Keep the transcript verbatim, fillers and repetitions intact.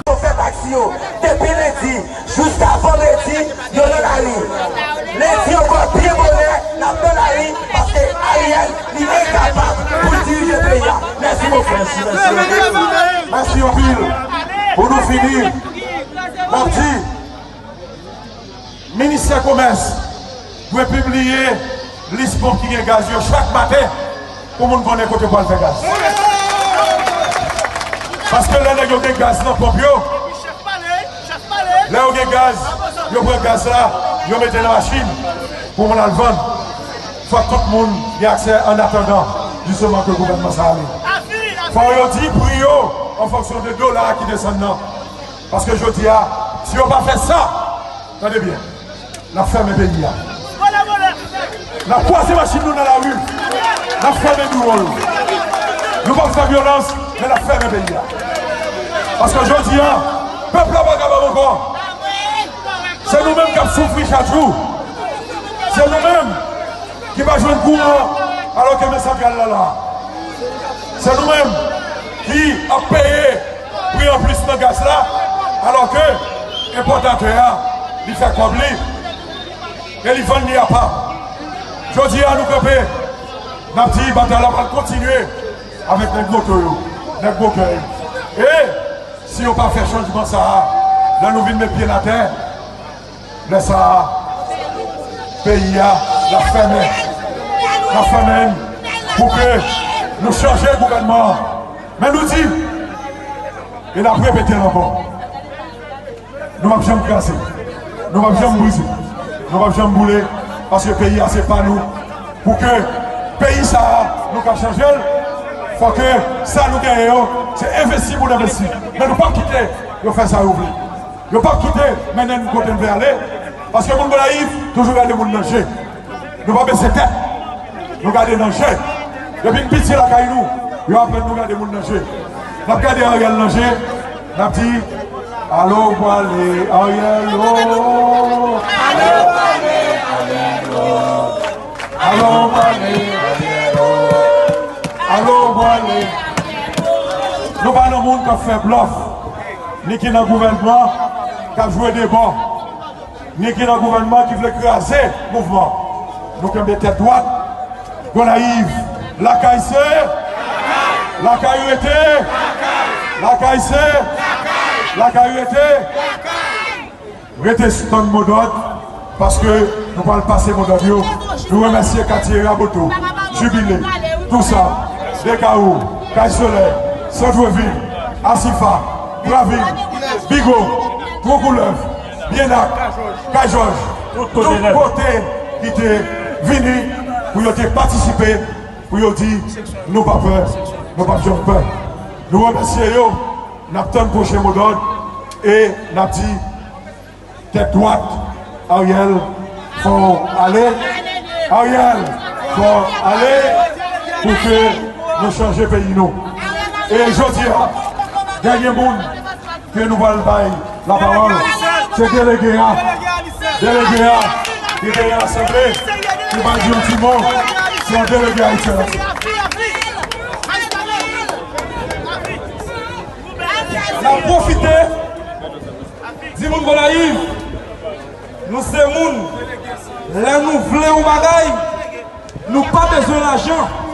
Yo fè taksi yo depi lendi jiska vandredi, yo nan lari. Lendi ankò byen bonè, n ap nan lari, paske Ariel, li enkapab pou l dirije peyi a. Mèsi, mon frè. Mèsi, mèsi anpil. Mèsi anpil. Pou nou fini, m ap di, Ministè Komès dwe pibliye lis ponp ki gen gaz yo chak maten pou moun konnen kote pou al fè gaz. Paske lè nèg yo gen gaz nan ponp yo, lè yo gen gaz, yo pran gaz la, yo mete nan machin pou moun al vann. Fòk tout moun gen aksè annatandan, jisteman, ke gouvènman sa ale. Fò yo di pri yo an fonksyon de dola ki desann nan. Paske jodi a, si yo pa fè sa, tande byen, n ap fèmen peyi a. N ap kwaze machin nou nan lari. N ap fèmen biwo yo. Nou p ap fè vyolans, men n ap fèmen peyi a. Paske jodi a, pèp la pa kapab ankò. Se nou menm k ap soufri chak jou. Se nou menm ki pa jwenn kouran alòske men santral la la. Se nou menm ki ap peye pri anplis nan gaz la, alòske enpòtatè a, li fè kòb li e li vann li apa. Jodi a, nou kanpe, n ap di batay la pral kontinye avèk nèg moto yo, nèg gwo kè yo. E si yo pa fè chanjman sa a, lè nou vin met pye n atè, lè sa a, peyi a, l ap fèmen. L ap fèmen pou ke nou chanje gouvènman an. Men nou di, e n ap repete l ankò, nou p ap janm kraze, nou p ap janm brize, nou p ap janm boule, paske peyi a se pa nou. Pou ke peyi sa a, nou ka chanje l, fò ke sa nou genyen yo, se envesti pou n envesti. Men nou p ap kite yo fè sa yo vle. Yo p ap kite mennen n kote n vle ale, paske moun Gonayiv toujou gade moun nan je. Nou pa bese tèt, nou gade nan je. Depi n piti lakay nou, yo aprann nou gade moun nan je. N ap gade Ariel nan je, n ap di, "Ale w prale, Ariel o. Ale w prale, Ariel o. Ale w prale, Ariel o. Ale w prale." Nou pa nan moun k ap fè blòf, ni ki nan gouvènman k ap jwe de bò, ni ki nan gouvènman ki vle kraze mouvman. Nou kenbe tèt dwat. Gonayiv, lakay se, lakay rete, lakay se, lakay rete. Rete tann modòd, paske nou pral pase modòd yo. Nou remèsye katye Raboto, Jibile, Tousa, Dekawo, Kay Solèy, Santvil, Asifa, Travil, Bigo, Gwo Koulèv, Byenak, Kay Jòj, tout kote ki te vini pou yo te patisipe, pou yo di, "Nou pa pè, nou p ap janm pè." Nou remèsye yo, n ap tann pwochen modòd e n ap di, tèt dwat, Ariel, fò w ale. Ariel, fò w ale pou ke nou chanje peyi nou. E jodi a, dènye moun ke nou pral bay lapawòl, se delege a. Delege a ki te nan asanble, ki pral di yon ti mo, se yon delege Ayiti an antye. N ap pwofite di moun Gonayiv, nou se moun, lè nou vle yon bagay, nou pa bezwen lajan.